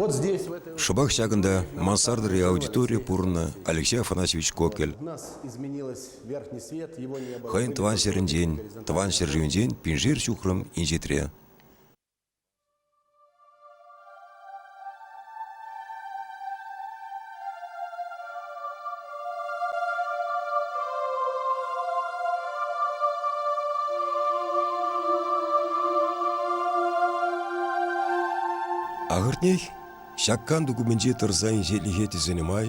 Шӑпах ҫакӑнта мансардӑри аудиторире пурӑннӑ Алексей Афанасьевич Кокель. Хӑйӗн тӑван ҫӗрӗнчен, тӑван ҫӗршывӗнчен пиншер ҫухрӑм инҫетре. Ахӑртнех, ҫак кантӑк умӗнче тӑрса инҫетлӗхе тӗсенӗ май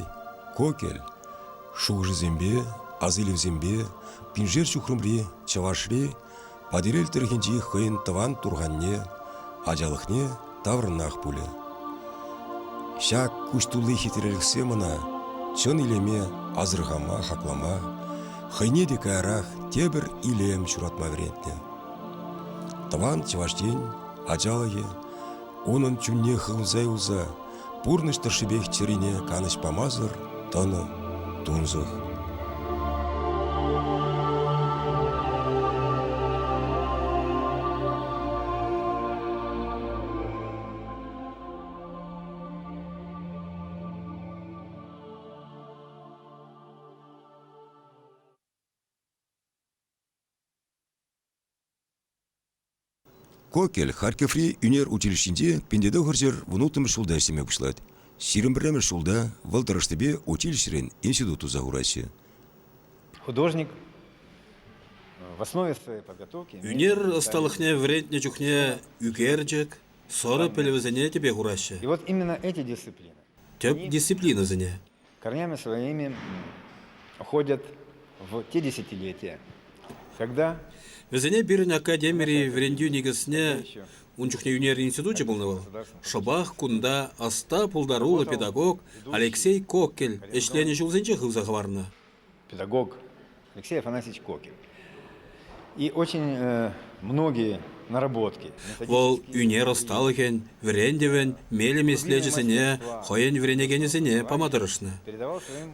Кокель шухӑшӗсемпе, асилӗвсемпе пиншер ҫухрӑмри Чӑвашри Патирел тӑрӑхӗнчи хӑйӗн тӑван турханне, ачалӑхне таврӑннах пулӗ. Ҫак куҫ тулли хитрелӗхсем ӑна чӑн илеме асӑрхама, хаклама, хӑйне те каярах тепӗр илем ҫуратма вӗрентнӗ. Тӑван Чӑваш Ен ачалӑхӗ унӑн чунне хывса юлса пурнӑҫ тӑршшӗпех чӗрине канӑҫ памасӑр тӑнӑ тунсӑх. Кокель Харьковри ӳнер училищинче 1916 ҫулта ӗҫлеме пуҫлать. 21-мӗш ҫулта вӑл тӑрӑшнипе училищӗрен институт туса хураҫҫӗ. Художник в основе своей подготовки Ӳнер ӑсталӑхне вӗрентнӗ чухне ӳкерчӗк, сӑрӑ пӗлӗвӗсене тӗпе хураҫҫӗ. И вот именно эти дисциплины Тӗп дисциплинӑсене. корнями своими уходят в те десятилетия, когда Вӗсене пирӗн академири вӗрентӳ никӗсне ун чухне ӳнер институчӗ пулнӑ вӑл. Шӑпах кунта ӑста пултаруллӑ педагог Алексей Кокель ӗҫленӗ ҫулсенче хывса хӑварнӑ. Педагог Алексей Афанасьевич Кокель. И очень многие наработки. Вӑл ӳнер ӑсталӑхӗн, вӗрентӗвӗн мелӗ меслечӗсене хӑйӗн вӗренекенӗсене пама тӑрӑшнӑ.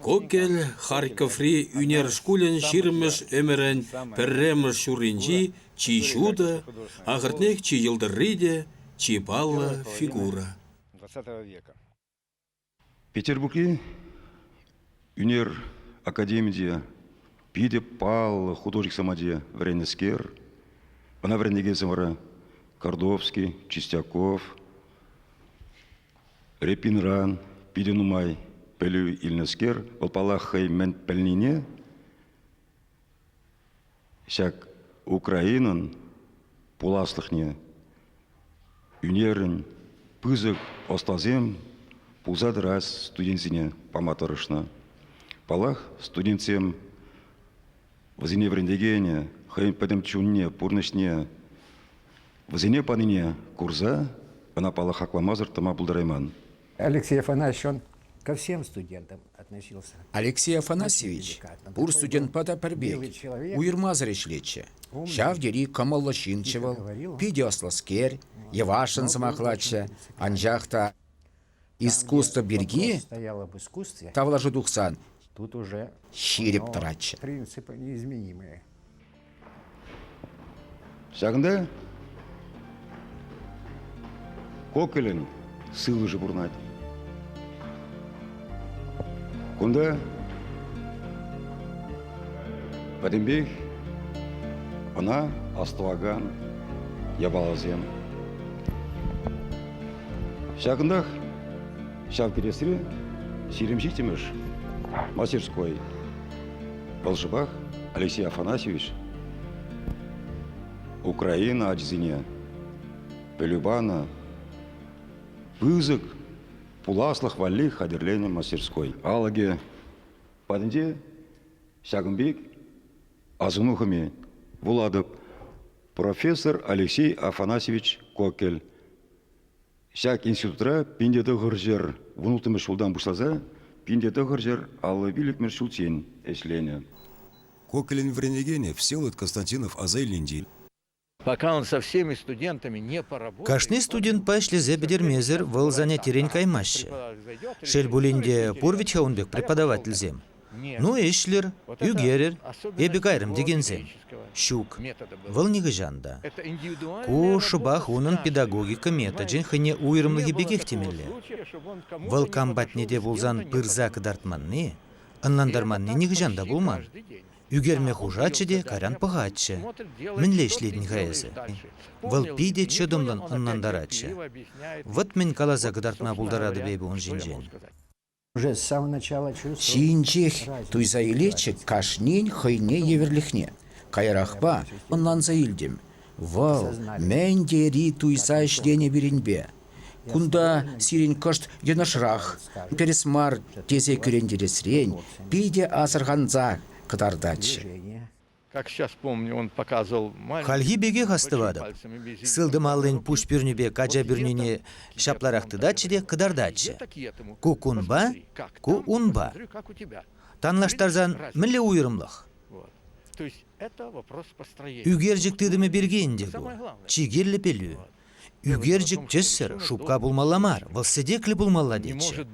Кокель Харьковри ӳнер шкулӗн ҫирӗммӗш ӗмӗрӗн пӗрремӗш ҫурринчи чи ҫутӑ, ахӑртнех чи йӑлтӑрри те, чи паллӑ фигура. века. Петербургри ӳнер академийӗнче питӗ паллӑ художниксем ачи вӗреннӗскер, ӑна вӗренекенсем вара Кордовский, Чистяков, Репинран питӗ нумай пӗлӳ илнӗскер, вӑл, паллах, хӑй мӗн пӗлнине ҫак Украинӑн пуласлӑхне ӳнерӗн пысӑк ӑстасем пулса тӑрас студентсене пама тӑрӑшнӑ. Паллах, студентсем вӗсене вӗрентекенӗ хӑйӗн пӗтӗм чунне, пурнӑҫне вӗсене панине курса ӑна паллах хакламасӑр тӑма пултарайман. Алексей Афанасьевич, он ко всем студентам относился. Алексей Афанасьевич пур студентпа та пӗр пек, уйӑрмасӑр ӗҫлетчӗ. Ҫав тери кӑмӑллӑ ҫынччӗ вӑл, питӗ ӑслӑскер, йӑвашшӑн сӑмахлатчӗ, анчах та искусство пирки тавлашу тухсан ҫирӗп тӑратчӗ. Принципы неизменимые. Ҫакӑнта Кокелӗн сывлӑшӗ пурӑнать. Кунта пӗтӗмпех ӑна астӑвакан япаласем. Ҫакӑнтах ҫав кӗтесре 27-мӗш мастерской. Вӑл шӑпах Алексей Афанасьевич Украина ачисене пӗлӳ панӑ пысӑк пуласлӑх валли хатӗрленӗ мастерской. Алӑкӗ патӗнче ҫакӑн пек асӑну хӑми вулатӑп. Профессор Алексей Афанасьевич Кокель Ҫак институтра 1916 ҫултан пуҫласа 1955 ҫулччен ӗҫленӗ. Кокелӗн вӗренекенӗ Всеволод Константинов аса илнинчен. Пока он со всеми студентами не поработает. Кашни студентпа ӗҫлесе пӗтермесӗр вӑл занятирен каймаҫҫӗ. Шел пулин те, пур вӗт-ха ун пек преподавательсем. Ну, ӗҫлӗр, ӳкерӗр, эпӗ кайрӑм текенсем. Ҫук, вӑл нихӑҫан та. Ку шӑпах унӑн педагогика меточӗн хӑйне уйрӑмлӑхӗ пекех темелле. Вӑл кам патне те пулсан пырса кӑтартманни, ӑнлантарманни нихӑҫан та пулман. Ӳкерме хушатчӗ те кайран пӑхатчӗ. Мӗнле ӗҫлетӗн-ха эсӗ? Вӑл питӗ чӑтӑмлӑн ӑнлантаратчӗ. Вӑт мӗн каласа кӑтартма пултаратӑп эпӗ ун ҫинчен. Ҫийӗнчех туйса илетчӗ кашнин хӑйне евӗрлӗхне. Каярахпа ӑнланса илтӗм: вӑл мӗн тери туйса ӗҫленӗ пирӗнпе. Кунта сирӗн кӑшт йӑнӑшрах, тӗрӗс мар тесе кӳрентересрен питӗ асӑрханса кӑтартатчӗ. Как сейчас помню, он показывал Хальхи пекех астӑватӑп. Сылтӑм аллин пуҫ пӳрнипе кача пӳрнине ҫапларах тытатчӗ те кӑтартатчӗ. Ку кунпа, ку унпа. Танлаштарсан мӗнле уйрӑмлӑх? Ӳкерчӗк тытӑмӗ пирки ӗнтӗ ку. Чи кирлӗ пӗлӳ. Ӳкерчӗк тӗссӗр, шупка пулмалла мар, вӑл сӗтеклӗ пулмалла тетчӗ.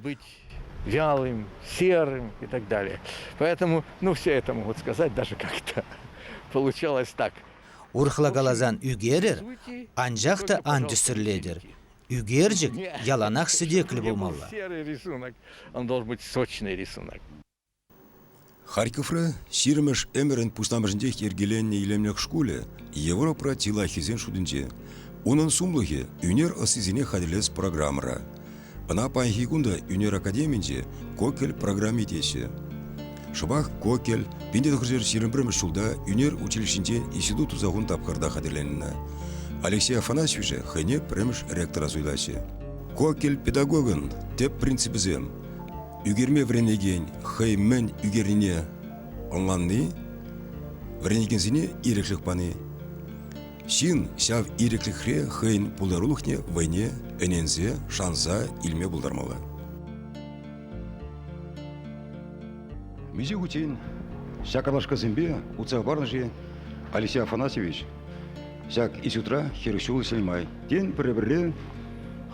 вялым, серым и так далее. Поэтому, ну, все это могут сказать, даже как-то получалось так. Урӑхла каласан ӳкерӗр, анчах та ан тӗссӗрлетӗр. Ӳкерчӗк яланах сӗтеклӗ пулмалла. Серый рисунок, он должен быть сочный рисунок. Харьковра ҫирӗммӗш ӗмӗрӗн пуҫламӑшӗнчех йӗркеленнӗ илемлӗх шкулӗ Европӑра чи лайӑххисен шутӗнче. Унӑн сумлӑхӗ ӳнер ӑстисене хатӗрлес программӑра. Ӑна паянхи кун та ӳнер академийӗнче Кокель программи теҫҫӗ. Шӑпах Кокель 1921 ҫулта ӳнер училищинче институт туса хунӑ тапхӑрта хатӗрленнӗ. Алексей Афанасьевича хӑйне пӗрремӗш ректора суйлаҫҫӗ. Кокель педагогӑн тӗп принципӗсем Ӳкерме вӗренекен хӑй мӗн ӳкернине ӑнланни, вӗренекенсене ирӗклӗх пани. Ҫын ҫав ирӗклӗхре хӑйӗн пултарулӑхне, вӑйне ӗненсе, шанса илме пултармалла. Миҫе хутчен ҫак картлашкасемпе утса хӑпарнӑ-ши Алексей Афанасьевич ҫак институтра 40 ҫул ӗҫленӗ май? Тен, пӗрре-пӗрре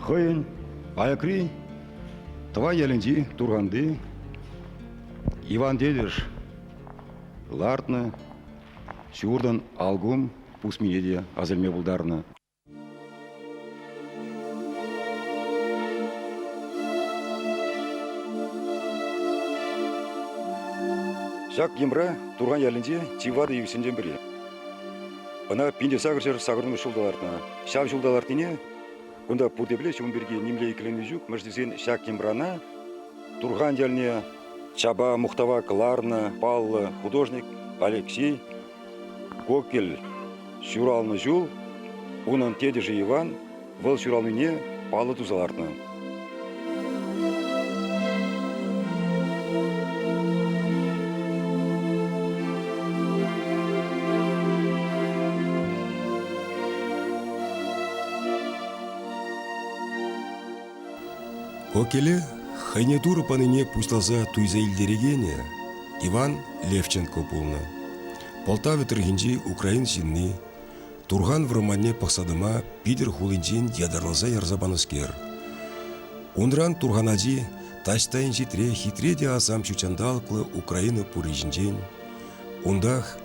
хӑйӗн аякри Тӑвай ялӗнчи Турханти Иван тетӗш лартнӑ ҫуртӑн алкум пусмине те аса илме пултарнӑ. Ҫак йӑмра Турхан ялӗнче чи ватӑ йывӑҫсенчен пӗри. Ӑна 1880 ҫулта лартнӑ. Ҫав ҫулта лартнине Кунта пурте пӗлеҫҫӗ, ун пирки нимле иккӗленӳ ҫук. Мӗншӗн тесен ҫак йӑмрана Турхан ялне чапа, мухтава кӑларнӑ паллӑ художник Алексей Кокель ҫуралнӑ ҫул унӑн тетӗшӗ Иван вӑл ҫуралнине паллӑ туса лартнӑ. Кокеле хӑйне Турӑ панине пуҫласа туйса илтерекенӗ Иван Левченко пулнӑ. Полтава тӑрӑхӗнчи украин ҫынни, Турхан вӑрманне пӑхса тӑма Питӗр хулинчен ятарласа ярса панӑскер. Унран Турхан ачи таҫта инҫетре хитре те асам ҫутҫанталӑклӑ Украина пурри ҫинчен, унтах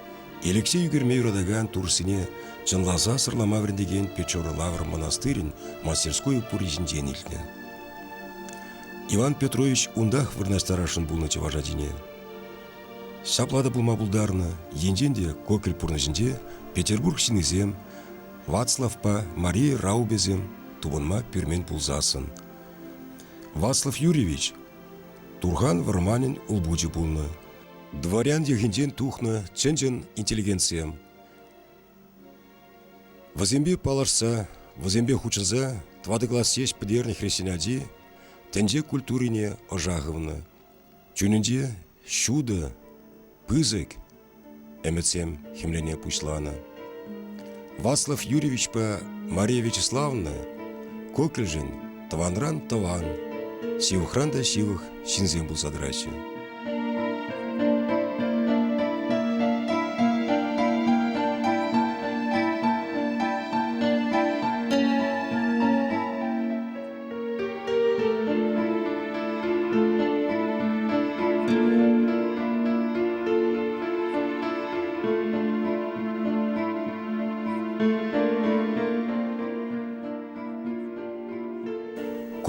Элекҫей ӳкерме юратакан турӑшсене чӑнласа сӑрлама вӗрентекен Печора Лавр монастырӗн мастерскойӗ пурри ҫинчен илтнӗ. Иван Петрович унтах вырнаҫтарасшӑн пулнӑ чӑваш ачине. Ҫапла та пулма пултарнӑ, енчен те Кокель пурнӑҫӗнче Петербург ҫыннисем Вацлавпа Мария Раубесем тупӑнма пӳрмен пулсассӑн. Вацлав Юрьевич Турхан вӑрманӗн улпучӗ пулнӑ. Дворян йӑхӗнчен тухнӑ чӑн-чӑн интеллигентсем. Вӗсемпе паллашса, вӗсемпе хутшӑнса тӑватӑ класс ҫеҫ пӗтернӗ хресчен ачи тӗнче культурине ӑша хывнӑ. Чунӗнче ҫутӑ, пысӑк ӗмӗтсем хӗмлене пуҫланӑ. Васлов Юрьевичпа Мария Вячеславовна Кокельшӗн тӑванран тӑван, ҫывӑхран та ҫывӑх ҫынсем пулса тӑраҫҫӗ.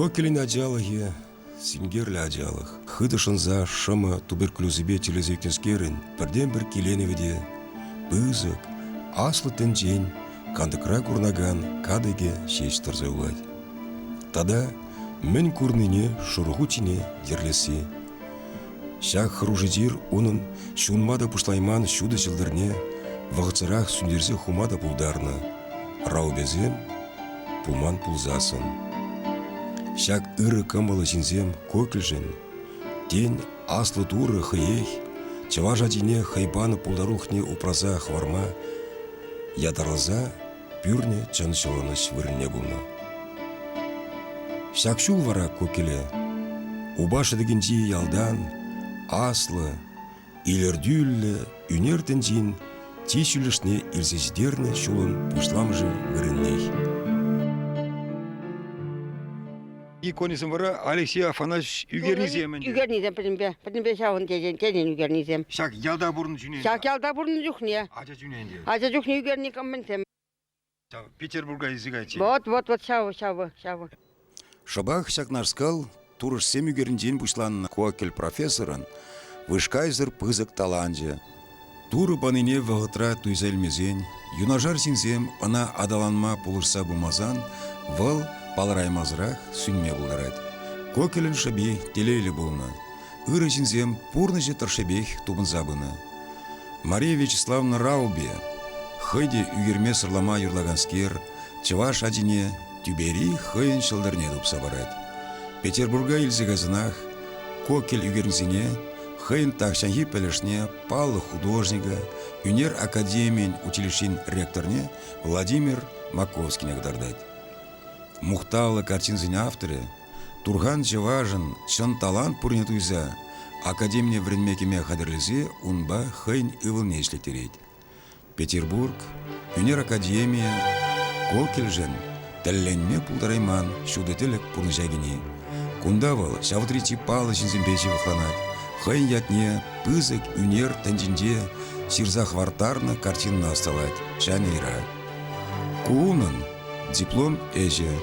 Кокелӗн ачалӑхӗ синкерлӗ ачалӑх. Хытӑ шӑнса шӑмӑ туберкулезӗпе чирлесе ӳкнӗскерӗн пӗртен-пӗр киленӗвӗ те пысӑк, аслӑ тӗнчен кантӑкра курӑнакан катӑкӗ ҫеҫ тӑрса юлать. Тата мӗн курнине шурӑ хут ҫине йӗрлесси. Ҫак хӑрушӑ чир унӑн ҫунма та пуҫлайман ҫутӑ ҫӑлтӑрне вӑхӑтсӑрах сӳнтерсе хума та пултарнӑ. Раубесем пулман пулсассӑн. Ҫак ырӑ кӑмӑллӑ ҫынсем Кокельшӗн, тен, аслӑ Турӑ хӑех чӑваш ачине хӑй панӑ пултарулӑхне упраса хӑварма ятарласа пӳрнӗ чӑн ҫӑлӑнӑҫ вырӑнне пулнӑ. Ҫак ҫул вара Кокеле Упа шӑтӑкӗнчи ялтан аслӑ, илӗртӳллӗ ӳнер тӗнчин чи ҫӳллӗшне илсе ҫитернӗ ҫулӑн пуҫламӑшӗ вырӑннех. Иконисем вара Алексей Афанасьевич ӳкернисем ӗнтӗ. Ӳкернисем пӗтӗмпе, пӗтӗмпе ҫавӑн тенӗн, тенӗн ӳкернисем. Ҫак ялта пурӑннӑ чухне. Ҫак ялта пурӑннӑ чухне. Ача чухне ӗнтӗ. Ача чухне ӳкернӗ мӗнсем. Петербурга илсе кайчӗ. Вот, вот, вот ҫавӑ, ҫавӑ, ҫавӑ. Шӑпах ҫакнашкал турӑшсем ӳкерӗнчен пуҫланнӑ Кокель профессорӑн вышкайсӑр пысӑк таланчӗ. Турӑ панине вӑхӑтра туйса илмесен, юнашар ҫынсем ӑна аталанма пулӑшса пымасан вӑл палӑраймасӑрах сӳнме пултарать. Кокелӗн шӑпи телейлӗ пулнӑ. Ырӑ ҫынсем пурнӑҫӗ тӑршшӗпех тупӑнса пынӑ. Мария Вячеславовна Раубе, хӑй те ӳкерме-сӑрлама юрлаканскер, чӑваш ачине тӳпери хӑйӗн ҫӑлтӑрне тупса парать. Петербурга илсе кайсанах Кокель ӳкернисене хӑйӗн тахҫанхи пӗлӗшне, паллӑ художника, ӳнер академийӗн училищин ректорне Владимир Маковскине кӑтартать. Мухтавлӑ картинсен авторӗ Турхан чӑвашӑн чӑн талант пуррине туйса академине вӗренме кӗме хатӗрлесе унпа хӑйӗн ывӑлне ӗҫлеттерет. Петербург, ӳнер академийӗ Кокельшӗн тӗлленме пултарайман ҫутӑ тӗлӗк пурнӑҫа кӗни. Кунта вӑл ҫавтри чи паллӑ ҫынсемпе ҫывӑхланать, хӑйӗн ятне пысӑк ӳнер тӗнчинче ҫырса хӑварттарнӑ картинӑна ӑсталать Чанейра. Ку унӑн диплом ӗҫӗ.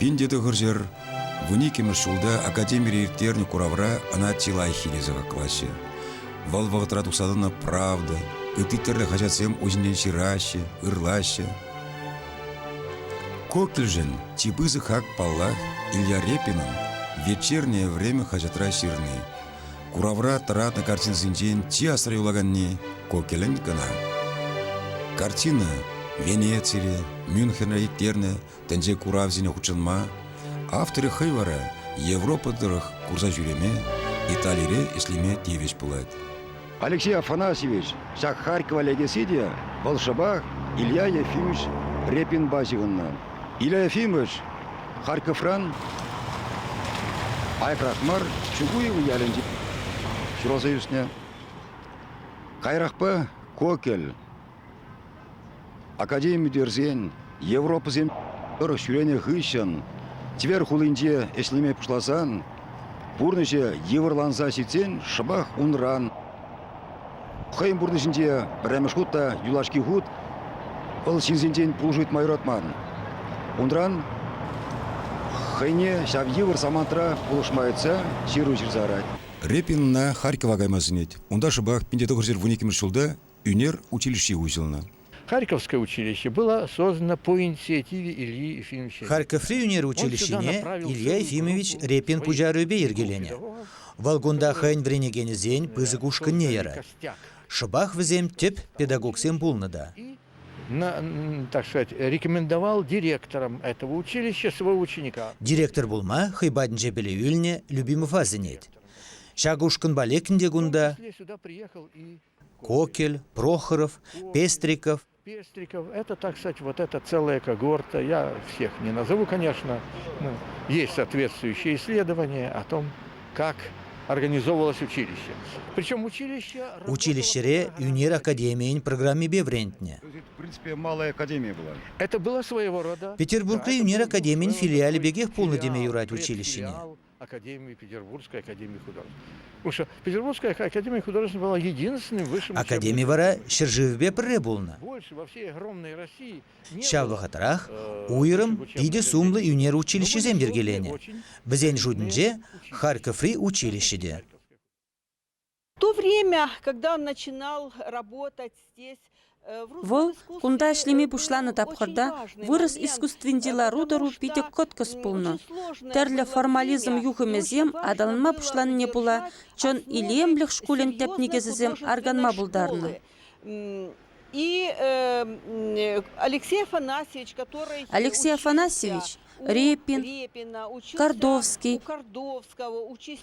1912 ҫулта академире ирттернӗ куравра ӑна чи лайӑххи тесе хаклаҫҫӗ. Вӑл вӑхӑтра тухса тӑнӑ «Правда», ытти тӗрлӗ хаҫатсем ҫинчен ҫыраҫҫӗ, ырлаҫҫӗ. Кокельшӗн чи пысӑк хак, паллах, Илья Репинӑн «Вечернее время» хаҫатра ҫырни. Куравра тӑратнӑ картинӑсенчен чи асра юлаканни Кокелӗн кӑна. Картина Венецире, Мюнхенре ирттернӗ тӗнче куравсене хутшӑнма, авторӗ хӑй вара Европа тӑрӑх курса ҫӳреме, Италире ӗҫлеме тивӗҫ пулать. Алексей Афанасьевич ҫак Харькова лекесси те вӑл шӑпах Илья Ефимович Репинпа ҫыхӑннӑ. Илья Ефимович Харьковран аяккарах мар Чугуево ялӗнче ҫуралса ӳснӗ. Каярахпа Кокель Академи пӗтерсен Европӑсем тӑрӑх ҫӳренӗ хыҫҫӑн Тверь хулинче ӗҫлеме пуҫласан пурнӑҫӗ йывӑрланса ҫитсен шӑпах унран хӑйӗн пурнӑҫӗнче пӗрремӗш хут та юлашки хут вӑл ҫынсенчен пулӑшу ыйтма юратман. Унран хӑйне ҫав йывӑр самантра пулӑшма ыйтса ҫыру ҫырса ярать. Репинна Харькова кайма сӗнет. Унта шӑпах 1912 ҫулта ӳнер училищи уҫӑлнӑ. Харьковское училище было создано по инициативе Ильи Ефимовича. Харьковри ӳнер училищине Илья Ефимович Репин пуҫарӑвӗпе йӗркеленӗ. Вӑл кунта хӑйӗн вӗренекенӗсен пысӑк ушкӑнне ярать. Шӑпах вӗсем тӗп педагогсем пулнӑ та. Так сказать, рекомендовал директором этого училища своего ученика. Директор пулма хӑй патӗнче пӗлӳ илнӗ Любимова сӗнет. Ҫак ушкӑнпа лекнӗ те кунта Кокель, Прохоров, Пестриков. Пестриков, это, так сказать, вот эта целая когорта, я всех не назову, конечно, но есть соответствующие исследования о том, как организовывалось училище. Причем училище... Училищӗре ӳнер академийӗн программипе вӗрентнӗ. В принципе, малая академия была. Это было своего рода... Петербургри ӳнер академийӗн филиалӗ пекех пулнӑ теме юрать училищӗне. Академии, Петербургской академии художеств. Потому что Петербургская академия художеств была единственным высшим Академи вара ҫӗршывӗпе пӗрре пулнӑ. Больше во всей огромной России Ҫав вӑхӑтрах уйрӑм питӗ сумлӑ ӳнер училищисем йӗркеленӗ. Вӗсен шутӗнче Харьковри училище те. То время, когда он начинал работать здесь, Вӑл кунта ӗҫлеме пуҫланӑ тапхӑрта вырӑс искусствинчи лару-тӑру питӗ кӑткӑс пулнӑ. Тӗрлӗ формализм юхӑмӗсем аталанма пуҫланине пула чӑн илемлӗх шкулӗн тӗп никӗсӗсем арканма пултарнӑ. И Алексей Афанасьевич, который Алексей Афанасьевич Репин, Кардовский,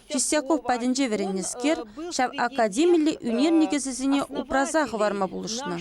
Чистяков патӗнче вӗреннӗскер, ҫав академиллӗ ӳнер никӗсӗсене упраса хӑварма пулӑшнӑ.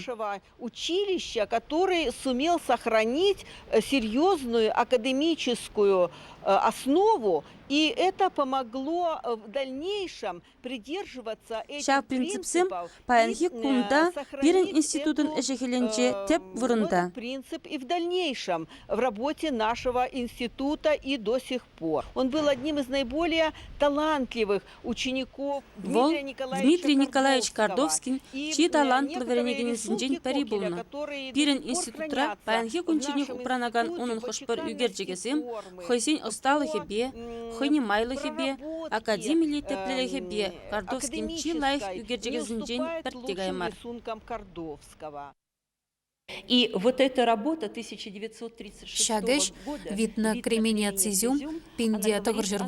Училища, который сумел сохранить серьезную академическую основу, и это помогло в дальнейшем Ҫав принципсем паянхи кун та пирӗн институтӑн ӗҫӗ-хӗлӗнче тӗп вырӑнта. Принцип и в дальнейшем в работе нашего института и до сих пор. Он был одним из наиболее талантливых учеников Вӑл Дмитрий Николаевич Кардовскин чи талантлӑ вӗренекенӗсенчен пӗри пулнӑ. Пирӗн институтра паянхи кунчченех упранакан унӑн хӑш-пӗр ӳкерчӗкӗсем хӑйсен ӑсталӑхӗпе, хӑйнемайлӑхӗпе, академилле тӗплӗлӗхӗпе Кардовскин чи лайӑх ӳкерчӗкӗсенчен пӗртте кая мар. И вот эта работа 1936 Ҫак ӗҫ Видно Кременец изюм пинте тӑхӑрҫӗр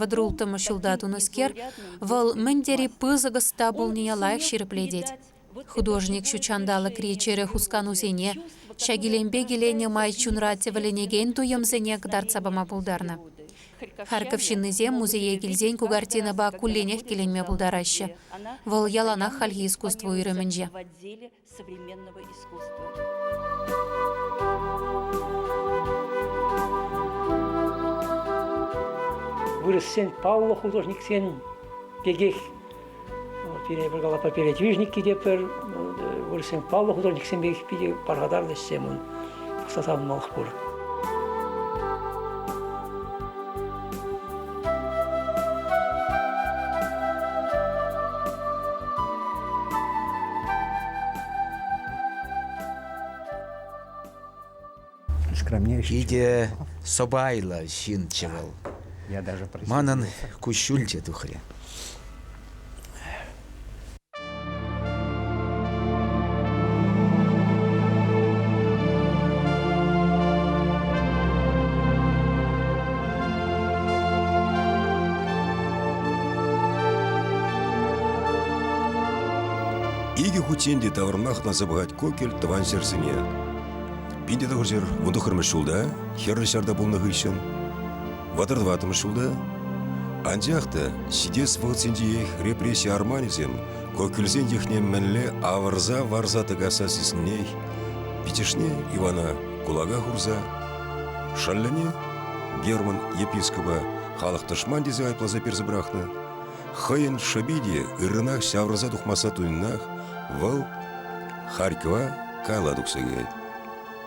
ҫулта тунӑскер, вӑл мӗн тери пысӑк ӑста пулнине лайӑх ҫирӗплетет. Художник ҫутҫанталӑкри чӗрӗ хусканусене, ҫак илемпе киленнӗ май чунра тӗвӗленекен туйӑмсене кӑтартса пама пултарнӑ. Харьков ҫыннисем музее килсен ку картинӑпа кулленех киленме пултараҫҫӗ. Вӑл яланах хальхи искусство уйрӑмӗнче. Вырӑссен паллӑ художниксен пекех пире пӗр калапа передвижники те пӗр вырӑссен паллӑ художниксем пекех питӗ пархатарлӑ ӗҫсем ун пӑхса савӑнмалӑх пур. Питӗ сӑпайлӑ ҫынччӗ вӑл. Манӑн куҫҫуль те тухрӗ. Икӗ хутчен те таврӑнма хӑтланса пӑхать Кокель тӑван ҫӗрсене. 1919 ҫулта Хӗрлӗ Ҫарта пулнӑ хыҫҫӑн 34 ҫулта анчах та ҫитес вӑхӑтсенчиех репресси арманӗсем Кокельсен йӑхне мӗнле авӑрса-варса тӑкасса сиснӗнех пиччӗшне Ивана кулака хурса шӑллӗне Герман епископа халӑх тӑшман тесе айӑпласа персе пӑрахнӑ. Хӑйӗн шӑпи те ыррӑнах ҫаврӑнса тухмасса туйнӑнах вӑл Харькова кайла тухса каять.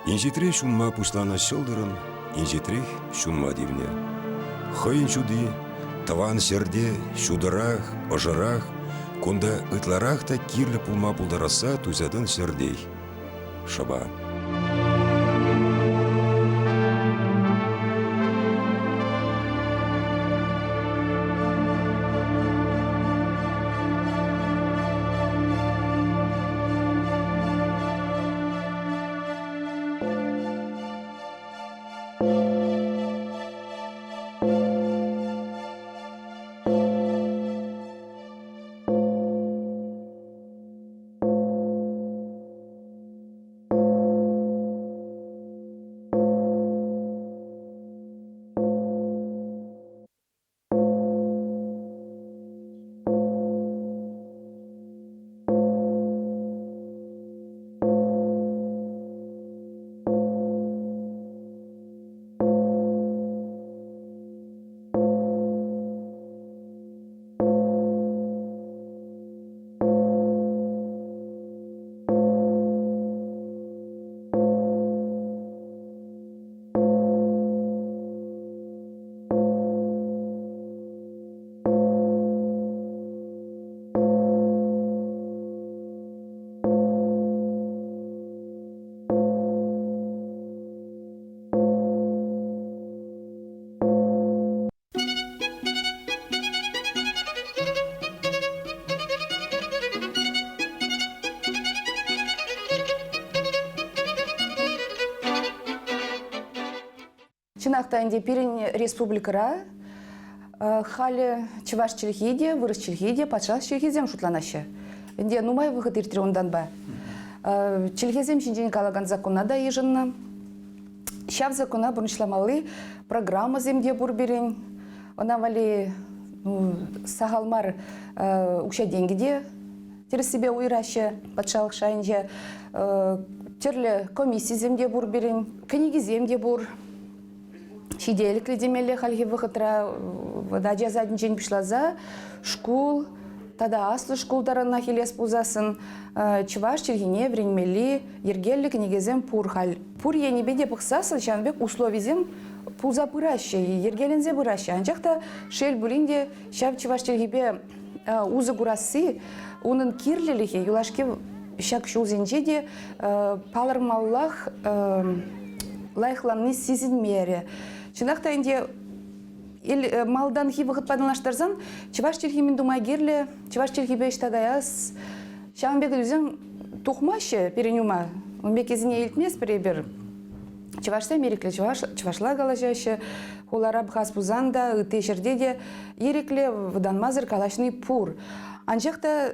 Инҫетре ҫунма пуҫланӑ ҫӑлтӑрӑн инҫетрех ҫунма тивнӗ. Хӑйӗн ҫути тӑван ҫӗрте ҫутӑрах, ӑшӑрах, кунта ытларах та кирлӗ пулма пултарасса туйса тӑнӑ ҫӗртех шӑпа. Чӑнах та ӗнтӗ пирӗн республикӑра халӗ чӑваш чӗлхи те, вырӑс чӗлхи те патшалӑх чӗлхисем шутланаҫҫӗ. Ӗнтӗ нумай вӑхӑт иртрӗ унтанпа. Чӗлхесем ҫинчен калакан закона та йышӑннӑ. Ҫав закона пурнӑҫламалли программӑсем те пур пирӗн. Ӑна валли сахал мар укҫа-тенкӗ те тӗрӗссипе уйӑраҫҫӗ патшалӑх шайӗнче. Тӗрлӗ комиссисем те пур пирӗн, кӗнекисем те пур. Ҫителӗклӗ темелле хальхи вӑхӑтра ача садӗнчен пуҫласа шкул тата аслӑ шкул таранах илес пулсассӑн чӑваш чӗлхине вӗренмелли йӗркеллӗ кӗнекесем пур халь. Пур енӗпе те пӑхсассӑн ҫавӑн пек условисем пулса пыраҫҫӗ, йӗркеленсе пыраҫҫӗ. Анчах та, шел пулин те, ҫав чӑваш чӗлхипе усӑ курасси, унӑн кирлӗлӗхӗ юлашки ҫак ҫулсенче те палӑрмаллах лайӑхланни сисӗнмерӗ. Чӑнах та ӗнтӗ малтанхи вӑхӑтпа танлаштарсан чӑваш чӗлхи мӗн тума кирлӗ, чӑваш чӗлхипе ӑҫта каяс, ҫавӑн пек ыйтусем тухмаҫҫӗ пирӗн ума. Ун пеккисене илтместпӗр эпир. Чӑвашсем ирӗклӗ чӑваш, чӑвашла калаҫаҫҫӗ. Хулара пӑхас пулсан та, ытти ҫӗрте те ирӗклӗ, вӑтанмасӑр калаҫни пур. Анчах та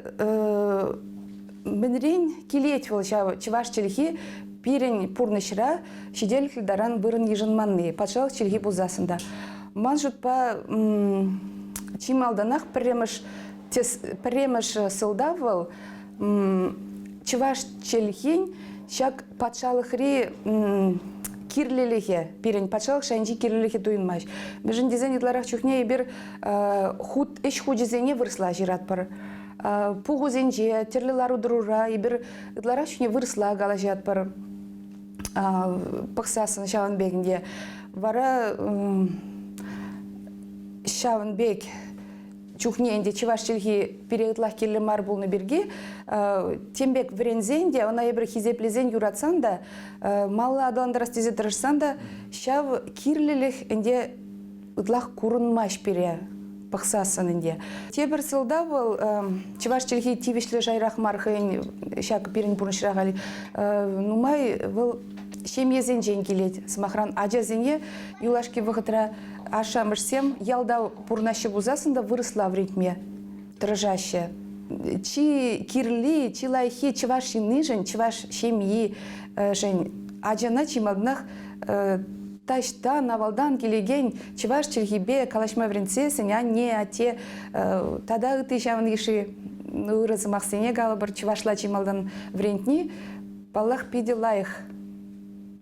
мӗнрен килет вӑл ҫав чӑваш чӗлхи пирӗн пурнӑҫра ҫителӗклӗ таран вырӑн йышӑнманни, патшалӑх чӗлхи пулсассӑн та. Ман шутпа, чи малтанах пӗрремӗш пӗрремӗш сӑлтав вӑл чӑваш чӗлхин ҫак патшалӑхри кирлӗлӗхе, пирӗн патшалӑх шайӗнчи кирлӗлӗхе туйӑнмасть. Мӗншӗн тесен ытларах чухне эпир хут ӗҫ хучӗсене вырӑсла ҫыратпӑр. Пухусенче, тӗрлӗ лару-тӑрура эпир ытларах чухне вырӑсла калаҫатпӑр. Пӑхсассӑн ҫавӑн пек ӗнтӗ. Вара ҫавӑн пек чухне ӗнтӗ чӑваш чӗлхи пире ытлах кирлӗ мар пулнӑ пирки тем пек вӗренсен те, ӑна эпир хисеплесен, юратсан та, малалла аталантарас тесе тӑрӑшсан та ҫав кирлӗлӗх ӗнтӗ ытлах курӑнмасть пире пӑхсассӑн ӗнтӗ. Тепӗр сӑлтав вӑл чӑваш чӗлхи тивӗҫлӗ шайрах мар хӑйӗн ҫак пирӗн пурнӑҫра халь нумай вӑл ҫемьесенчен килет. Сӑмахран, ачасене юлашки вӑхӑтра ашшӗ-амӑшсем ялта пурӑнаҫҫӗ пулсассӑн та вырӑсла вӗрентме тӑрӑшаҫҫӗ. Чи кирли, чи лайӑххи чӑваш ҫыннишӗн, чӑваш ҫемйишӗн ачана чи малтанах таҫтан авалтан килекен чӑваш чӗлхипе калаҫма вӗрентсессӗн анне, атте тата ытти ҫавӑн йышши ырӑ сӑмахсене калӑпӑр, чӑвашла чи малтан вӗрентни, паллах, питӗ лайӑх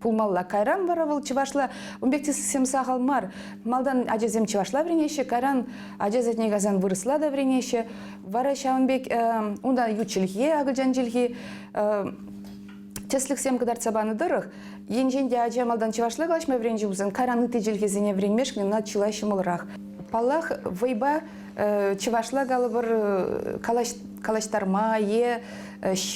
пулмалла. Кайран вара вӑл чӑвашла, ун пек тӗслӗхсем сахал мар. Малтан ачасем чӑвашла вӗренеҫҫӗ, кайран ача садне кайсан вырӑсла та вӗренеҫҫӗ. Вара ҫавӑн пек унта ют чӗлхе, акӑлчан чӗлхи тӗслӗхсем кӑтартса панӑ тӑрӑх, енчен те ача малтан чӑвашла калаҫма вӗренчӗ пулсан, кайран ытти чӗлхесене вӗренмешкӗн ӑна чылай ҫӑмӑлрах. Паллах, вӑйпа чӑвашла калӑпӑр калаҫтарма е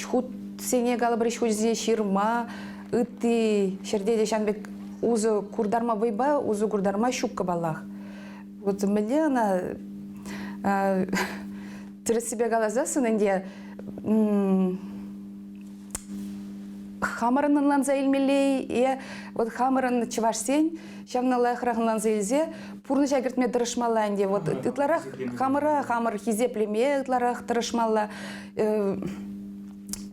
хутсене калӑпӑр ӗҫ хучӗсене ҫырма, ытти ҫӗрте те ҫавӑн пек усӑ куртарма вӑйпа усӑ куртарма ҫуккӑ паллах. Вот мӗнле ӑна тӗрӗссипе каласассӑн ӗнтӗ хамӑрӑн ӑнланса илмелле е вот хамӑрӑн чӑвашсен ҫавна лайӑхрах ӑнланса илсе пурнӑҫа кӗртме тӑрӑшмалла ӗнтӗ. Вот ытларах хамӑра хамӑр хисеплеме ытларах тӑрӑшмалла.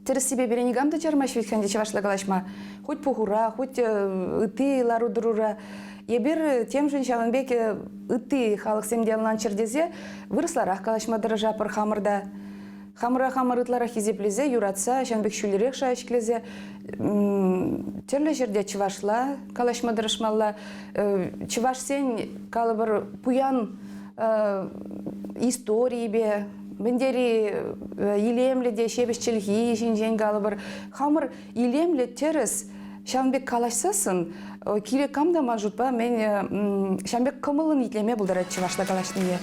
Тӗрӗссипе пире никам та чармасть вӗт ӗнтӗ чӑвашла калаҫма. Хуть пухура, хоть ытти лару-тӑрура. Эпир темшӗн ҫавӑн пек ытти халӑхсем те ӑнланччӑр тесе вырӑсларах калаҫма тӑрӑшатпӑр хамӑр та. Хамӑра хамӑр ытларах хисеплесе, юратса, ҫавӑн пек ҫӳллӗрех шая ҫӗклесе тӗрлӗ ҫӗрте чӑвашла калаҫма тӑрӑшмалла. Чӑвашсен, калӑпӑр, пуян историйӗпе, мӗн тери илемлӗ те ҫепӗҫ чӗлхи ҫинчен калӑпӑр. Хамӑр илемлӗ, тӗрӗс ҫавӑн пек калаҫсассӑн кирек кам та ман шутпа мӗн ҫавӑн пек кӑмӑллӑн итлеме пултарать чӑвашла калаҫнине.